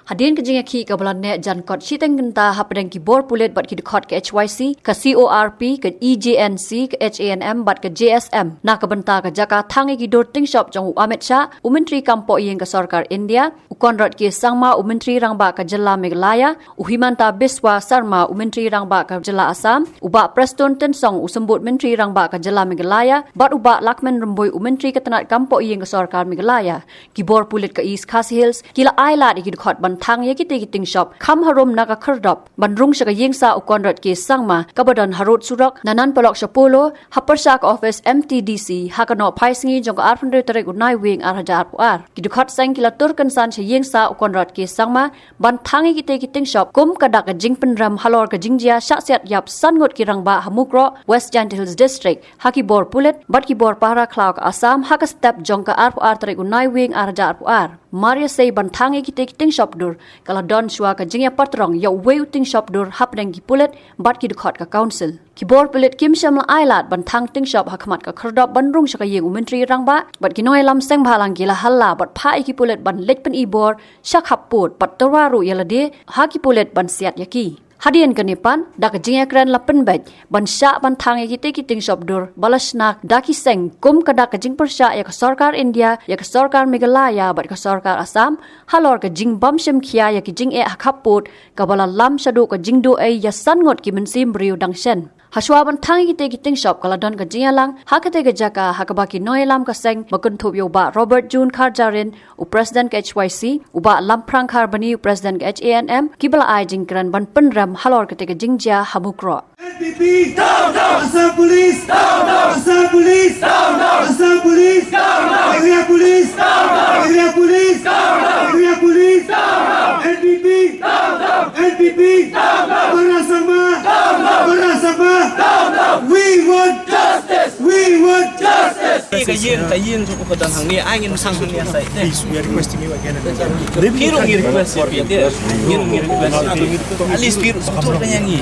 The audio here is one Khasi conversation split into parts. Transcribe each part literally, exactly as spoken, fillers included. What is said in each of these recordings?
Hadien ka jingïakhih kaba la neh jan kot shiteng kynta hapdeng ki bor pulit bad ki dkhot ka H Y C, ka C O R P, ka E J N C, ka H A N M bad ka J S M na ka bynta ka jaka thang ïa ki dur tyngshop jong u Amit Shah, u Myntri Kam Pohïing ka Sorkar India, u Conrad K Sangma, u Myntri Rangbah ka Jylla Meghalaya, u Himanta Biswa Sarma, u Myntri Rangbah ka Jylla Assam, u Bah Prestone Tynsong, u Symbud Myntri Rangbah ka Jylla Meghalaya, bad u Bah Lahkmen Rymbui, u Myntri ka Tnad Kam Pohïing ka Sorkar Meghalaya. Ki bor pulit ka East Khasi Hills ki la ai lad ïa ki dkhot ban thang ïa kitei ki tyngshop kham harum na ka khyrdop ban rung sha ka ïingsah u Conrad K Sangma kaba don harud surok na Nan Polok sha Polo, ha pyrshah ka office M T D C, ha ka nohphaisngi jong ka arphew hynriew tarik u Naiwieng ar hajar arphew ar. Ki dkhot seng ki la tur kynsan sha ïingsah u Conrad K Sangma ban thang ïa kitei ki tyngshop kum ka dak ka jingpynrem halor ka jingjia shah siat ïap san ngut ki rangbah ha Mukroh, West Jaintia Hills District, ha ki bor pulit bad ki bor pahara khlaw ka Assam ha ka step jong ka arphew ar tarik u Naiwieng ar hajar arphew ar. Mar ïasei ban thang ïa kitei ki tyngshop dur ka la don shuwa ka jingïapatrong ïa uwei u tyngshop dur hapdeng ki pulit bad ki dkhot ka Council. Ki bor pulit kim shym la ai lad ban thang tyngshop ha khmat ka khyrdop ban rung sha ka ïing u Myntri Rangbah bad ki nongïalam seng bhalang ki la halla bad phah ïa ki pulit ban leit pyni bor sha khappud bad tyrwa ruh ïa lade ha ki pulit ban siat ïa ki. Hadien kane pat da ka jingïakren la pynbeit ban shah ban thang ïa kitei ki tyngshop dur ba la shna da ki seng kum ka dak ka jingpyrshah ïa ka Sorkar India, ïa ka Sorkar Meghalaya bad ka Sorkar Assam halor ka jingbym shim khia ïa ki jingeh ha khappud kaba la lam shaduh ka jingduh ei ïa san ngut ki mynsiem briew dang shen. Hashuwa ban thang ïa kitei ki tyngshop ka la don ka jingïalang ha katei ka jaka ha kaba ki nongïalam ka seng ba kynthup ïa u Bah Robert June Kharjahrin, u President ka H Y C, u Bah Lamphrang Kharbani, u President ka H A N M, kiba la ai jingkren ban pynrem halor katei ka jingjia ha Mukroh. N P P down, down. Assam Police down, down. Assam Police down, down. Assam Police down, down. Meghalaya Police down, down. Meghalaya Police down, down. Meghalaya Police down, down. N P P down, down. N P P down, down. Conrad Sangma down, down. Conrad Sangma down, down. We want justice. We want justice. Ka ïing, ka ïing jong u ka don hangne, ai ngin sang hangne sai. Please, we are requesting you again and again. Phi ruh ngi request ïa phi te. Ngi ruh ngi request ïa phi. At least phi ruh sngewthuh ka ïa ngi.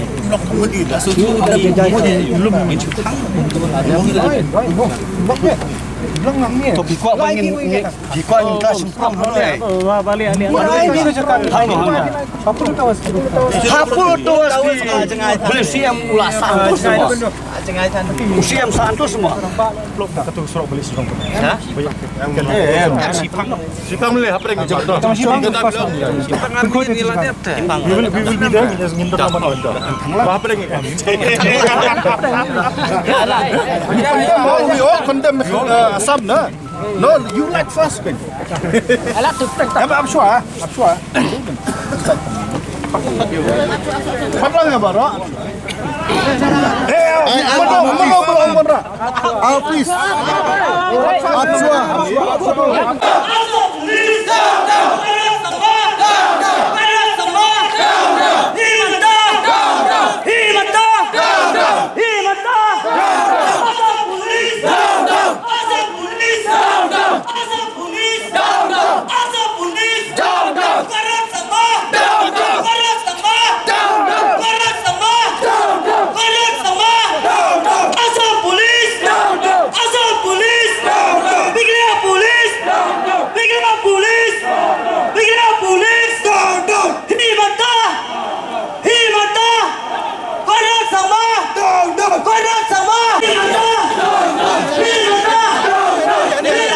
Sngewthuh ka ïa ngi. Ngi shu thang. To phi kwah ba ngin, phi kwah ngin ka shim prong ha. Hapur to was. Hapur to was. Beli C M u la sa. U C M Santos mo. Ka tu surok beli surok. Ha? Sipang. Sipang ni hapre ngi jam tu. Sipang ni la ni te. We will, we will be there. Yes, ngin tu. Hapre ngi. We all condemn, uh, Assam, na? No, you like first, man. I like to protect. I'm, I'm sure, huh? I'm sure. Padang ya, Baro? Eh, eh, Baro, Baro, Baro, Baro. Ah, please. I'm sure, I'm sure. Assam police down, down. Assam police down, down. Assam police down, down. Assam police down, down. Conrad Sangma down, down. Conrad Sangma down, down. Conrad Sangma down, down. Conrad Sangma down, down. Assam police down, down. Assam police down, down. Meghalaya police down, down. Meghalaya police down, down. Meghalaya police down, down. Himanta! Himanta! Conrad Sangma! Down, down! Conrad Sangma! Himanta! Himanta! Himanta!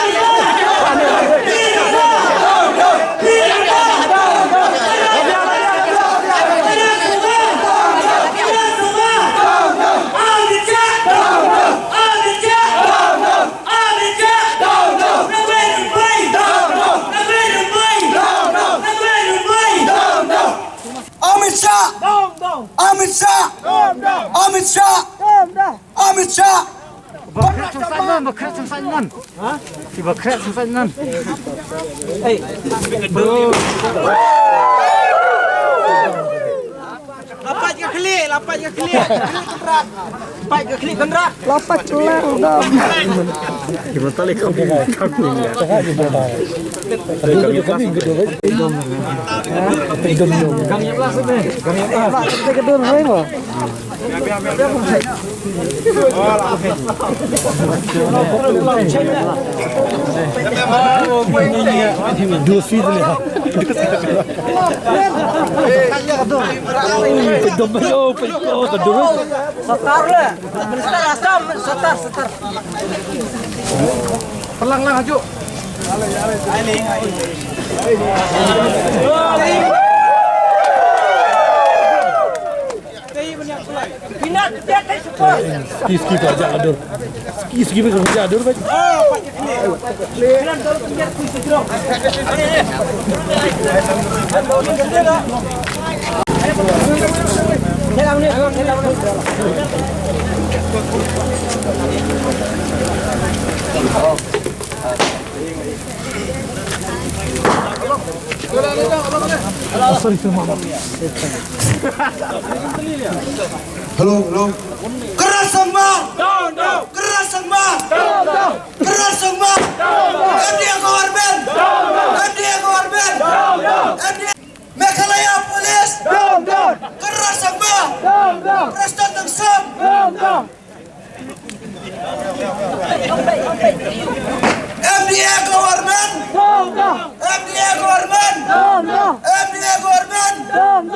Amit Shah! Amit Shah! Amit Shah! Down, down. Amit Shah! Down, down. Amit Shah! Down, down. Amit Shah! Ba khreh seng saiñ nan, ba khreh seng saiñ nan. Ha? Ki ba khreh seng saiñ nan. Hey. Lapat ka khlieh, lapat ka khlieh. Khlieh kynrad. Lapat ka khlieh kynrad. Lapat ka khlieh kynrad. Ki ba tali ka khlieh. Dua sweet ni ha. Satar le. Minister Assam, satar, satar. Perlang lang, Hajuk. Ski, ski, aja adur. Ski, ski, aja adur, bhai. Hello, hello. Keras Sangma! Down, down! Keras Sangma! Down, down! Keras Sangma! Down, down! M D A government! Down, down! M D A government! Down, down! M D A Meghalaya Police! Down, down! Keras Sangma! Down, down! Prestone Tynsong! Down, down! M D A government! Down, down! M D A government! Down, down! M D A government! Down,